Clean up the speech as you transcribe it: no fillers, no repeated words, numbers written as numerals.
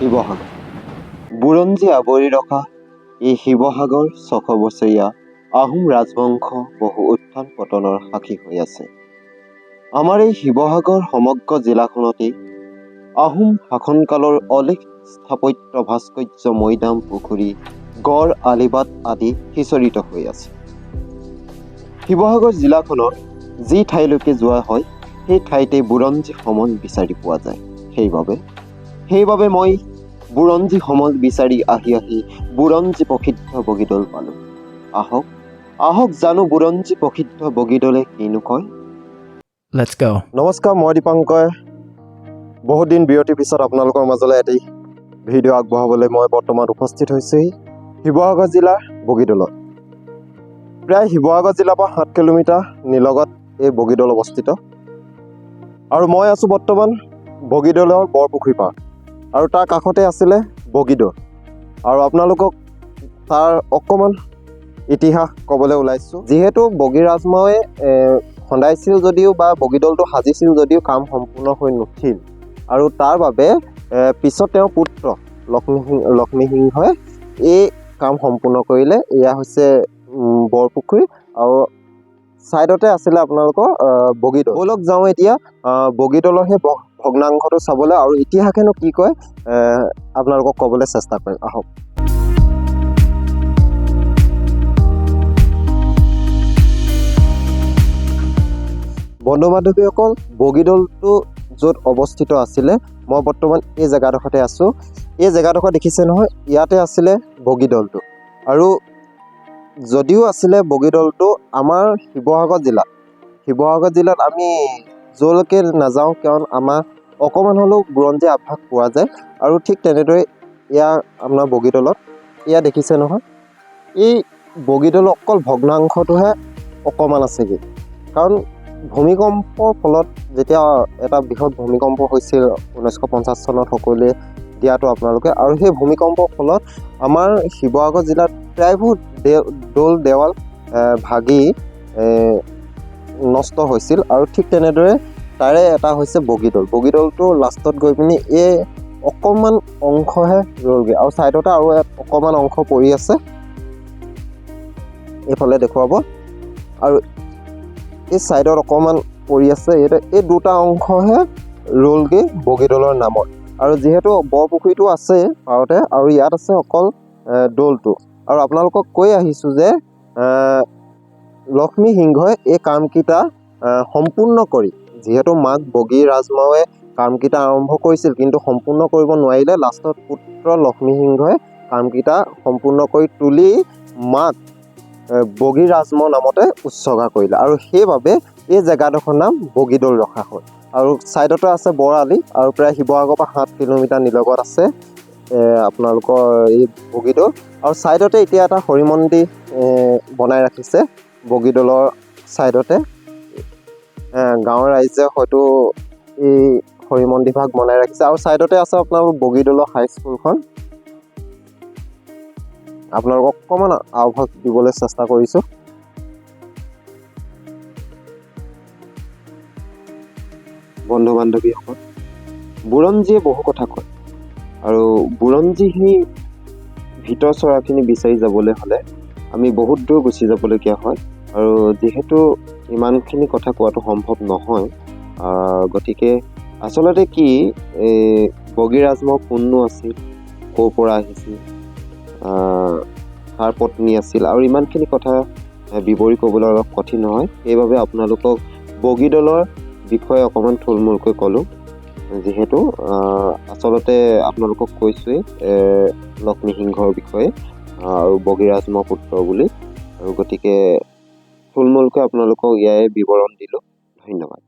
শিৱসাগৰ। বুৰঞ্জী আৱৰি ৰখা এই শিৱসাগৰ 600 বছৰীয়া আহোম ৰাজবংশ বহু উত্থান পতনৰ সাক্ষী হৈ আছে। আমাৰ এই শিৱসাগৰ সমগ্ৰ জিলাখনতেই আহোম শাসনকালৰ অলেখ স্থাপত্য, ভাস্কৰ্য, মৈদাম, পুখুৰী, গড়, আলিবাট আদি সিঁচৰিত হৈ আছে। শিৱসাগৰ জিলাখনৰ যি ঠাইলৈকে যোৱা হয়, সেই ঠাইতে বুৰঞ্জী সমল বিচাৰি পোৱা যায়। সেইবাবে মই বুৰঞ্জী সমল বিচাৰি আহি আহি বুৰঞ্জী প্ৰসিদ্ধ বগীদৌল পালোঁ। আহক আহক, জানো বুৰঞ্জী প্ৰসিদ্ধ বগীদৌলে কিনো কয়। Let's go. নমস্কাৰ, মই দীপাংকৰ। বহুত দিন বিৰতিৰ পিছত আপোনালোকৰ মাজলৈ এটি ভিডিঅ' আগবঢ়াবলৈ মই বৰ্তমান উপস্থিত হৈছোঁহি শিৱসাগৰ জিলাৰ বগীদৌলত। প্ৰায় শিৱসাগৰ জিলাৰ পৰা 7 কিলোমিটাৰ নিলগত এই বগীদৌল অৱস্থিত আৰু মই আছোঁ বৰ্তমান বগীদৌলৰ বৰপুখুৰী পাৰ আৰু তাৰ কাষতে আছিলে বগীদৌল আৰু আপোনালোকক তাৰ অকণমান ইতিহাস ক'বলৈ ওলাইছোঁ। যিহেতু বগী ৰাজমাৱে খন্দাইছিল যদিও বা বগীদৌলটো সাজিছিল যদিও কাম সম্পূৰ্ণ হৈ নুঠিল আৰু তাৰ বাবে পিছত তেওঁৰ পুত্ৰ লক্ষ্মীসিংহই এই কাম সম্পূৰ্ণ কৰিলে। এয়া হৈছে বৰপুখুৰী আৰু ছাইডতে আছিলে আপোনালোকৰ বগীদৌল। ব'লক যাওঁ এতিয়া বগীদৌলৰ সেই ভগ্নাংশটো চাবলৈ আৰু ইতিহাসেনো কি কয় আপোনালোকক ক'বলৈ চেষ্টা কৰিম। আহক। বন্ধু বান্ধৱীসকল, বগীদৌলটো য'ত অৱস্থিত আছিলে, মই বৰ্তমান এই জেগাডোখৰতে আছোঁ। এই জেগাডোখৰ দেখিছে নহয়, ইয়াতে আছিলে বগীদৌলটো। আৰু যদিও আছিলে বগীদৌলটো আমাৰ শিৱসাগৰ জিলাত আমি য'লৈকে নাযাওঁ, কাৰণ আমাৰ অকণমান হ'লেও বুৰঞ্জী আভাস পোৱা যায়। আৰু ঠিক তেনেদৰে এয়া আপোনাৰ বগীদৌলত এয়া দেখিছে নহয়, এই বগীদৌলৰ অকল ভগ্নাংশটোহে অকণমান আছেগৈ। কাৰণ ভূমিকম্পৰ ফলত যেতিয়া এটা বৃহৎ ভূমিকম্প হৈছিল 1950 চনত, সকলোৱে দিয়াটো আপোনালোকে, আৰু সেই ভূমিকম্পৰ ফলত আমাৰ শিৱসাগৰ জিলাত প্ৰায়বোৰ দৌল দেৱাল ভাগি নষ্ট হৈছিল। আৰু ঠিক তেনেদৰে তাৰে এটা হৈছে বগীদৌল। বগীদৌলটো লাষ্টত গৈ পিনি এই অকণমান অংশহে ৰ'লগৈ আৰু ছাইডতে আৰু অকণমান অংশ পৰি আছে, এইফালে দেখুৱাব। আৰু এই ছাইডত অকণমান পৰি আছে, এই দুটা অংশহে ৰ'লগৈ বগীদৌলৰ নামত। আৰু যিহেতু বৰপুখুৰীটো আছে পাৰতে আৰু ইয়াত আছে অকল দৌলটো। আৰু আপোনালোকক কৈ আহিছোঁ যে লক্ষ্মী সিংহই এই কামকেইটা সম্পূৰ্ণ কৰি, যিহেতু মাক বগী ৰাজমাৱে কামকেইটা আৰম্ভ কৰিছিল কিন্তু সম্পূৰ্ণ কৰিব নোৱাৰিলে, লাষ্টত পুত্ৰ লক্ষ্মী সিংহই কামকেইটা সম্পূৰ্ণ কৰি তুলি মাক বগী ৰাজমাও নামতে উৎসৰ্গা কৰিলে আৰু সেইবাবে এই জেগাডোখৰ নাম বগীদৌল ৰখা হ'ল। আৰু ছাইডতে আছে বৰআলি আৰু প্ৰায় শিৱসাগৰৰ পৰা 7 কিলোমিটাৰ নিলগত আছে আপোনালোকৰ এই বগীদৌল। আৰু ছাইডতে এতিয়া এটা হৰি মন্দিৰ বনাই ৰাখিছে বগীদৌলৰ ছাইডতে। গাঁৱৰ ৰাইজে হয়তো এই হৰি মন্দিৰ ভাগ বনাই ৰাখিছে। আৰু ছাইডতে আছে আপোনালোকৰ বগীদৌলৰ হাইস্কুলখন। আপোনালোকক অকণমান আভাস দিবলৈ চেষ্টা কৰিছোঁ। বন্ধু বান্ধৱীসকল, বুৰঞ্জীয়ে বহু কথা কয় আৰু বুৰঞ্জীখিনি ভিতৰ চৰাখিনি বিচাৰি যাবলৈ হ'লে আমি বহুত দূৰ গুচি যাবলগীয়া হয় আৰু যিহেতু ইমানখিনি কথা কোৱাটো সম্ভৱ নহয়, গতিকে আচলতে কি এই বগী ৰাজমাও কোননো আছিল, ক'ৰ পৰা আহিছিল, কাৰ পত্নী আছিল আৰু ইমানখিনি কথা বিৱৰি ক'বলৈ অলপ কঠিন হয়। সেইবাবে আপোনালোকক বগীদৌলৰ বিষয়ে অকণমান থুলমূলকৈ ক'লোঁ। যিহেতু আচলতে আপোনালোকক কৈছোঁৱেই লক্ষ্মীসিংহৰ বিষয়ে আৰু বগী ৰাজমাও পুত্ৰ বুলি, আৰু গতিকে থুলমূলকৈ আপোনালোকক ইয়াৰে বিৱৰণ দিলোঁ। ধন্যবাদ।